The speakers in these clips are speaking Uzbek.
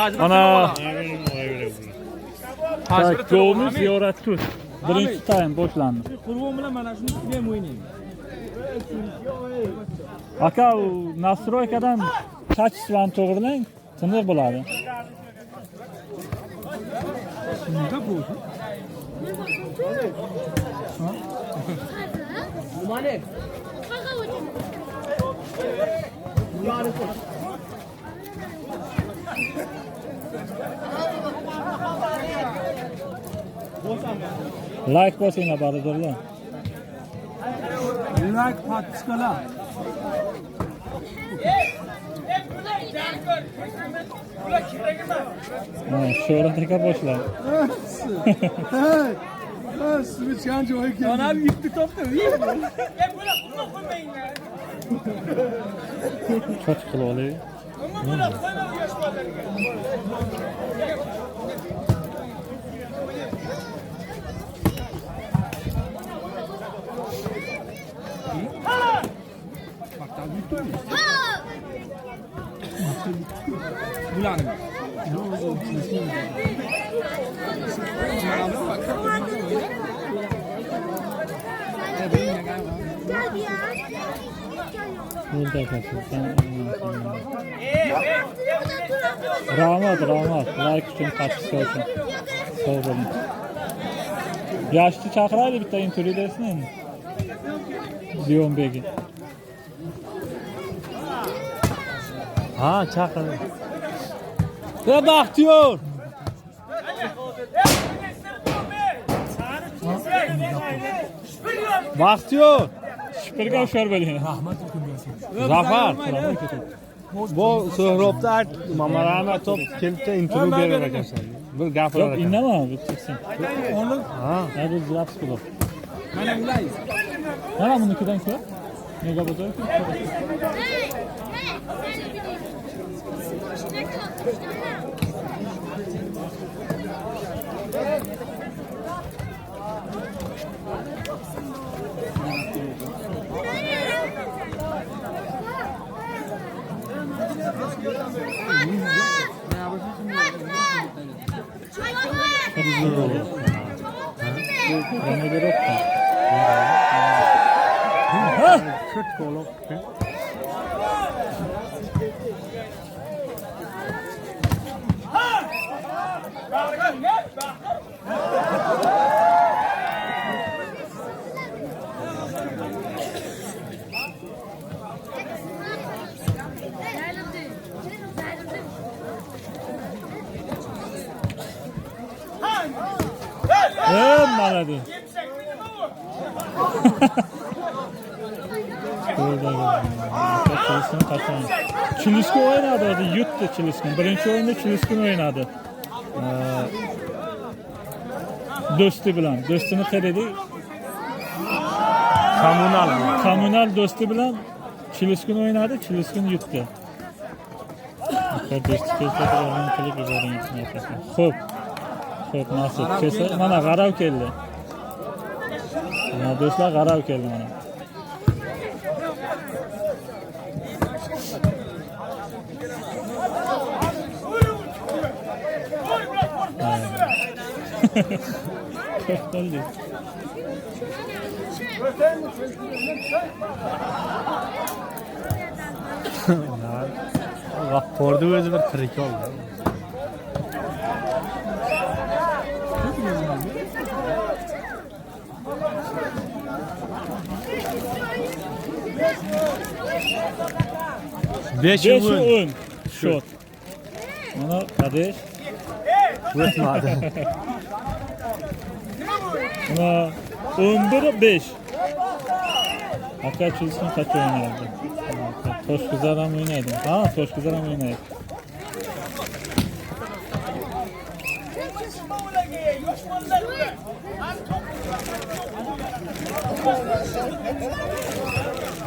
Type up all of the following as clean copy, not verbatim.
Mana tak, Go'miz ziyorat tut. Birinchi taym boshlandi. Qurbon bilan mana shuni ustiga ham o'ynaymiz. Aka, u nastroykadan kачествоni to'g'rilang, tiniq bo'ladi. Like bosinglar birodarlar. Like, подписка. Ha, Shuhrat aka boshladi. Ana yutdi topdi. Choch qilib olaylik. Bularni. Bo'ldi akasi. Rahmat, rahmat. Like uchun, подписка uchun. Sog' bo'ling. Yoshni chaqiraylik, bitta intervyu bersin endi. Ziyonbegi. Ha, chaqir. Ya Baxtiyor. Baxtiyor. Shipirga hushyor bo'ling. Rahmat. Zafar. Bu Suhrobda ayt, Mamarahmatov kelibdi intervyu berar ekansan. Bir gapirar Yo'q, ekan. indama, bitta. Ha. Ha, bu запись bo'ladi. Mana ulaysiz. Mana bunikidan ko'r. Nega bozor? Ko'rt gol. Ey, молодец. Chiliska o'ynadi o'zi, yutdi Chiliskani. Birinchi o'yinda Chiliskani o'ynadi. Do'sti bilan. Do'stini qayerda? Kommunal. Kommunal do'sti bilan Chiliskani o'ynadi, Chiliskani yutdi. Do'sti kelsa qilib yuboring. Xo'p. Xo'p, nasib kelsa, mana G'arav keldi. Mana do'stlar, G'arav keldi mana. To'xtaldi. G'afforni o'zi bir tirik oldi. Besh 5 o'n. 10 shot. Mana Kadesh. O'tmadi. Mana 11 5. Aka Chilsini qachon o'ynaydi? Toshqizar ham o'ynaydi. Ha, Toshqizar ham o'ynaydi.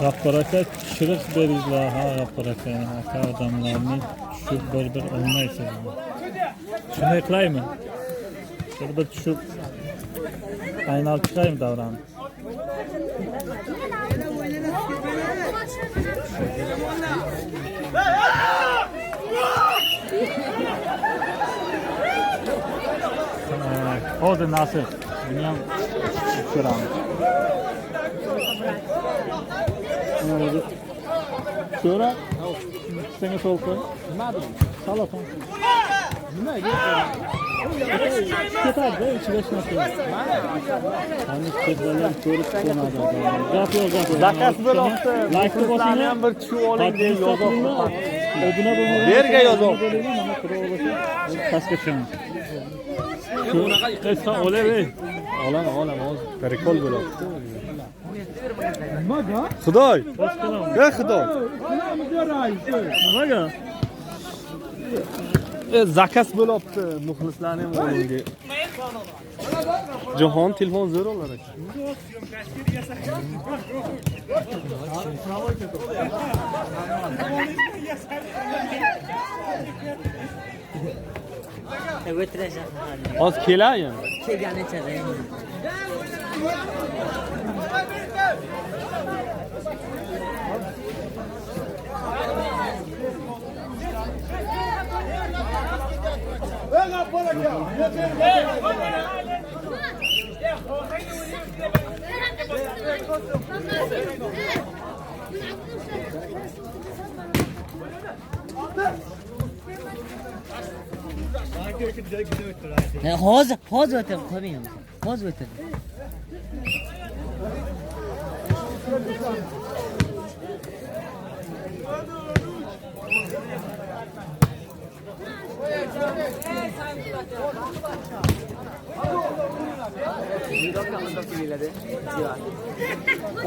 G'affor aka chiriq beringlar, ha G'affor aka, aka odamlarni tushib bir-bir olmaysiz. Shunday qilaymi? Bir-bir tushib aylanib chiqaymi davrani? Hozir nasib. Buni ham ko'ramiz. Ko'ra, senga so'l qo'y. Nimadir? Salopon. Nimaga? Ketadi, ichida hech narsa yo'q. Qani ko'zlar ko'rib qo'nadi. Gap yo'q, gap yo'q. Zakaz bo'libdi. Laykni Muxlislarni bosinglar. ham bir tushib oling deb Podpиска yozib. Obuna bo'lmagan. Berga yozib. Bo'linglar, mana xudo xohlasa pastga tushaman. Sen olay, ey. Olaman, olaman hozir. Prikol bo'libdi. Nimaga? Xudoy. Boshqalar. Ey Xudo. Nimaga? Zakaz bo'libdi muxlislarni ham oling deb. Jahon telefon zo'r olar ekan. Hozir kelaymi? Kelganicha. Hozir, hozir o'tib qo'ymaymiz. Hozir o'tib.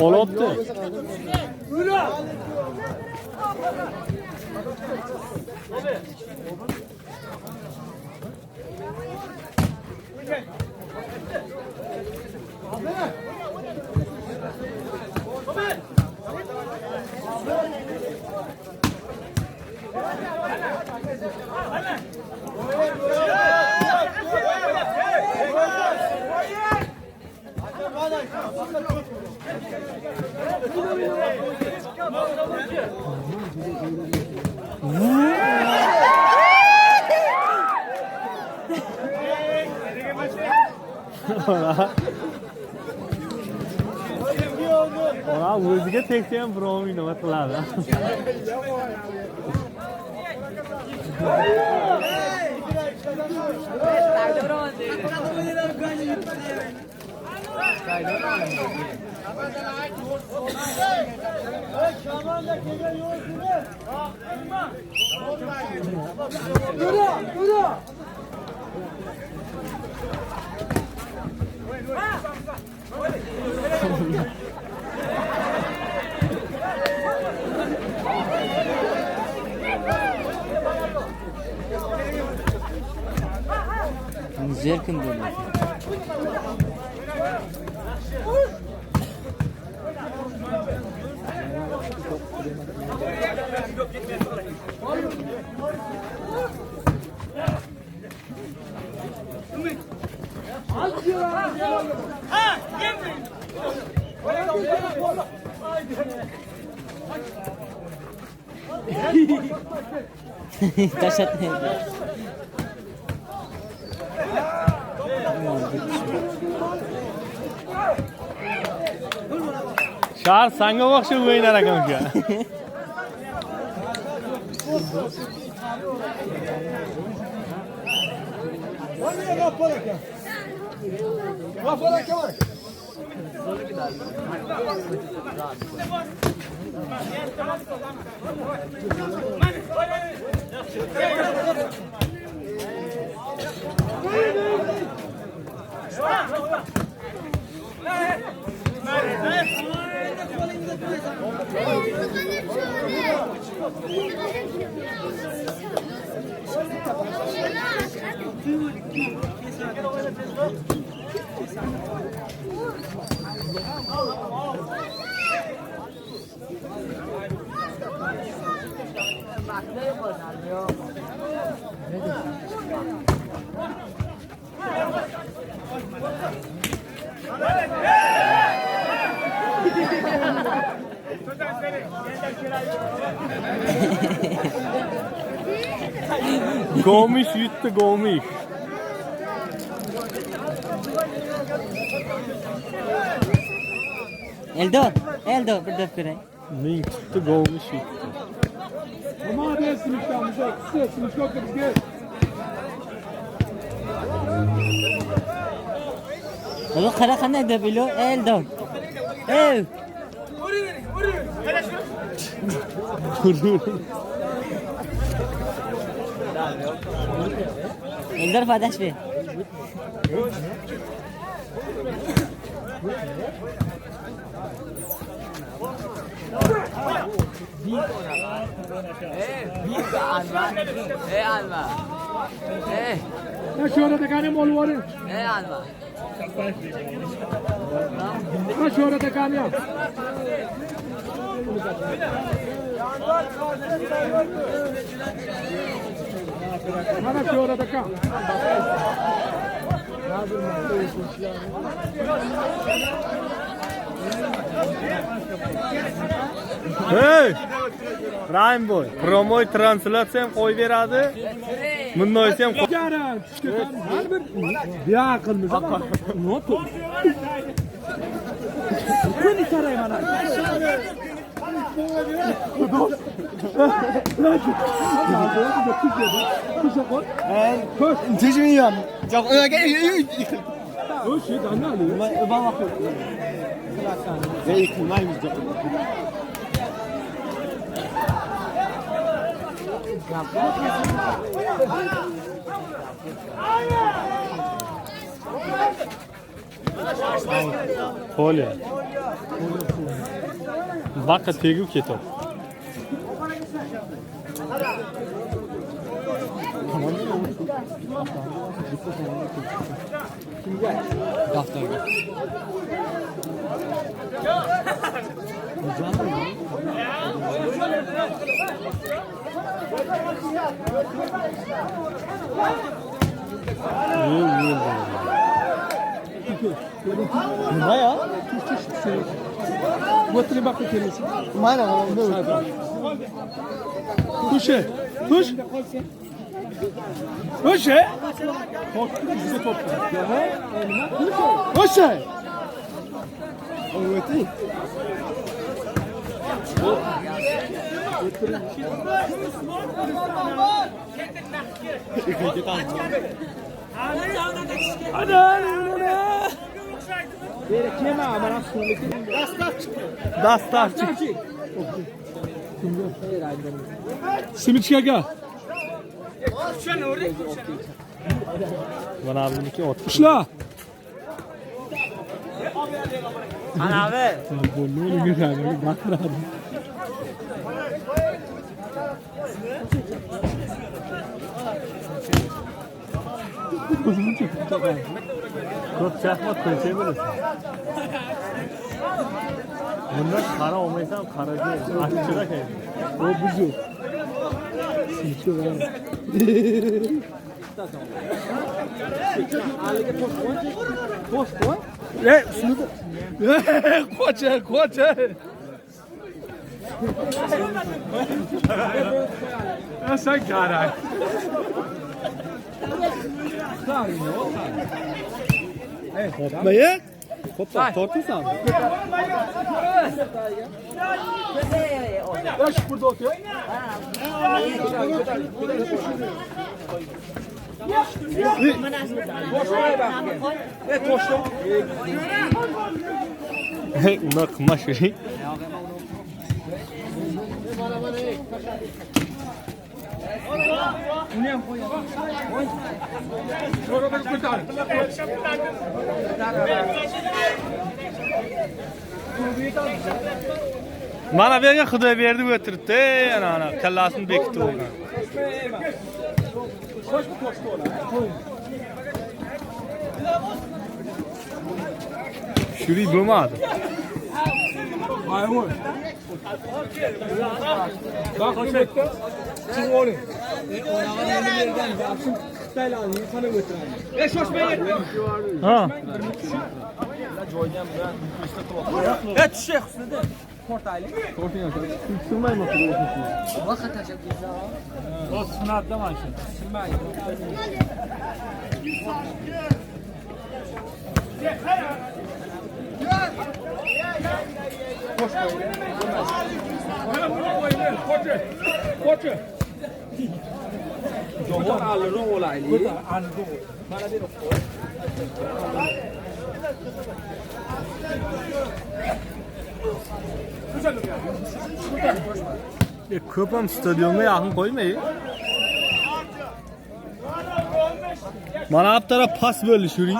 Olibdi. Ona o'ziga tegsa ham birovning nima qiladi. Zo'r kim bo'ldi? Tashatmaydi. Shahar sanga o'xshab o'ynar ekan uka. Gomish yutdi, gomish. Eldor, Eldor bir deb ko'ray. Ming tutdi, govmish yutdi. Baba qara qanday deb ilo Eldor. Ey! Eldor foydash ber. Hey! Rainbow, promoy translyatsiya ham qo'yib beradi. Bundoysi ham Polya. Baqa tegib ketadi. Daftarga. Nima ya? Tush. Tush. Tush. Dastavchik. Simichkaga. Mana buniki ot. Ushla. Ana abi. Ko'p shaxmat qo'ysang bo'lasan. Bundan qara olmaysan, qaraga achchiroq ekan. O buzu. Simichka. Qo'cha, qo'cha. Sen karay. Hopmaya. Hoppa, tortasan. Bash burada oturuyor. Undan qilma shuring. Mana bu yerga Xudoyberdi o'tiribdi, ana ana kallasini bekitib olgan. Shurik bo'lmadi. Ha. O sunatda mana shu. Ko'p ham stadionga yaqin qo'ymay. Mana bu taraf pas bo'ldi, shuring.